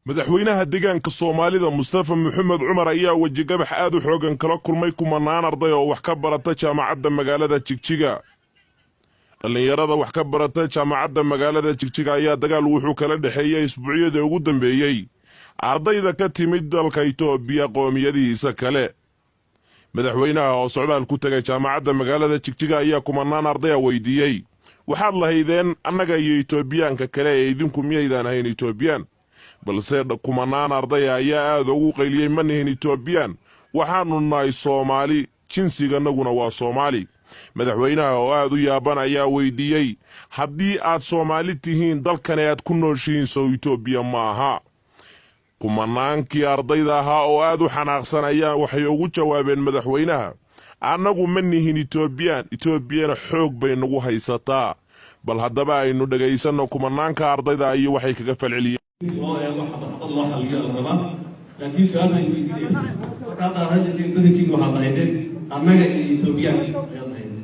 Madaxweynaha deegaanka Soomaalida Mustafa Maxamed Cumar ayaa wejigabax aad u xoogan kala kulmay kumanaan arday oo wax ka barata jaamacadda magaalada Jigjiga. Dhallinyarada wax ka barata jaamacadda magaalada Jigjiga ayaa dagaal wuxuu kala dhexeeyey isbuucyadii ugu dambeeyey ardayda ka timid dalka Itoobiya qoomiyadihiisa kale. Madaxweynaha oo socdaal ku tegay jaamacadda magaalada Jigjiga ayaa kumanaan ardaya weydiiyey: "Waxaad lahaydeen annaga iyo Itoobiyaanka kale ee idinku miyaydaan ahayn Itoobiyaan?" Balse kumanaan ardaya ayaa aad ugu qayliyey: "Ma nihin Itoobiyaan, waxaanu nahay Soomaali, jinsiganaguna waa Soomaali." Madaxweynaha oo aad u yaaban ayaa weydiiyey: "Haddii aad Soomaali tihiin, dalkani aad ku nooshihiin sow Itoobiya ma aha?" Kumanaankii ardayda ahaa oo aad u xanaaqsan ayaa waxay ugu jawaabeen madaxweynaha: "Annagu ma nihin Itoobiyaan, Itoobiyana xoog bay nagu haysataa." Bal haddaba aynu dhegaysanno kumanaanka ardayda iyo waxay kaga falceliyeen. Loo eego, xabad xabad loo xaliyo la rabaa, laakiin su-aal baan weydiinaya. Marka hadda hadlayseen, badankiinu waxaad lahaydeen annaga iyo Etoobiyaan ayaad lahaydeen.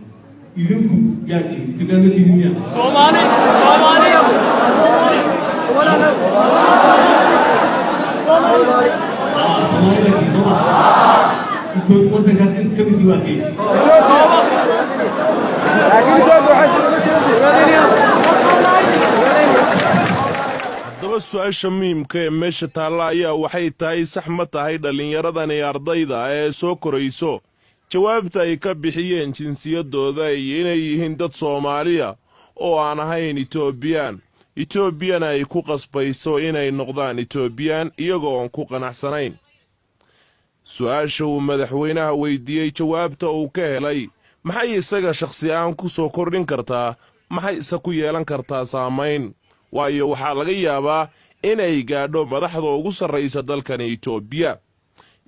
Idinku yaa tihin? Etoobiyaan ma tihin miya? Soomaali, Soomaali. Soomaali baa tihin, sooma? Waddankaas ka midkii waa kee? Laakiin Ethiopia waxay Haddaba su-aasha muhiimka ee meesha taalla ayaa waxay tahay: sax ma tahay dhallinyaradani ardayda ee soo korayso jawaabta ay ka bixiyeen jinsiyadooda iyo inay yihiin dad Soomaaliya oo aan ahayn Itoobiyaan, Itoobiyana ay ku qasbayso inay noqdaan Itoobiyaan iyagoo oon ku qanacsanayn? Su-aasha uu madaxweynaha weydiiyey jawaabta uu ka helay maxay isaga shakhsi ahaan ku soo kordhin kartaa? Maxay ise ku yeelan kartaa saamayn? Waayo, waxaa laga yaabaa inay gaadho madaxda ugu sarraysa dalkani Itoobiya,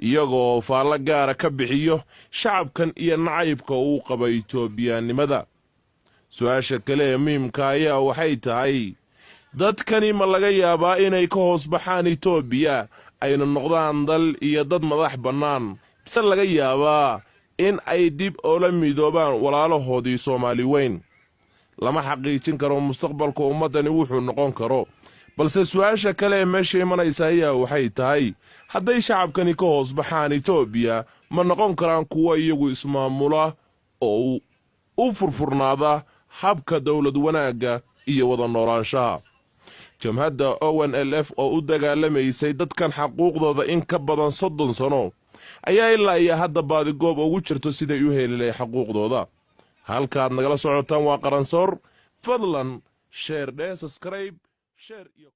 iyagoo faallo gaara ka bixiyo shacabkan iyo nacaybka uu qaba Itoobiyaannimada. Su-aasha kale ee muhiimka ayaa waxay tahay: dadkani ma laga yaabaa inay ka hoos baxaan Itoobiya, ayna noqdaan dal iyo dad madax bannaan, mise laga yaabaa in ay dib oola midoobaan walaalahoodii Soomaali weyn? Lama xaqiijin karo mustaqbalka ummaddani wuxuu noqon karo. Balse su-aasha kale ee meesha imanaysa ayaa waxay tahay: hadday shacabkani ka hoos baxaan Itoobiya, ma noqon karaan kuwo iyagu ismaamula oo u furfurnaada habka dowlad wanaagga iyo wada noolaanshaha? Jamhadda ONLF oo u dagaalamaysay dadkan xaquuqdooda in ka badan 30 sano ayaa ilaa iyo hadda baadigoob ugu jirto siday u helilay xaquuqdooda. Halkaad nagala socotaan waa Qaransoor. Fadlan share dheh, subscribe, share iyo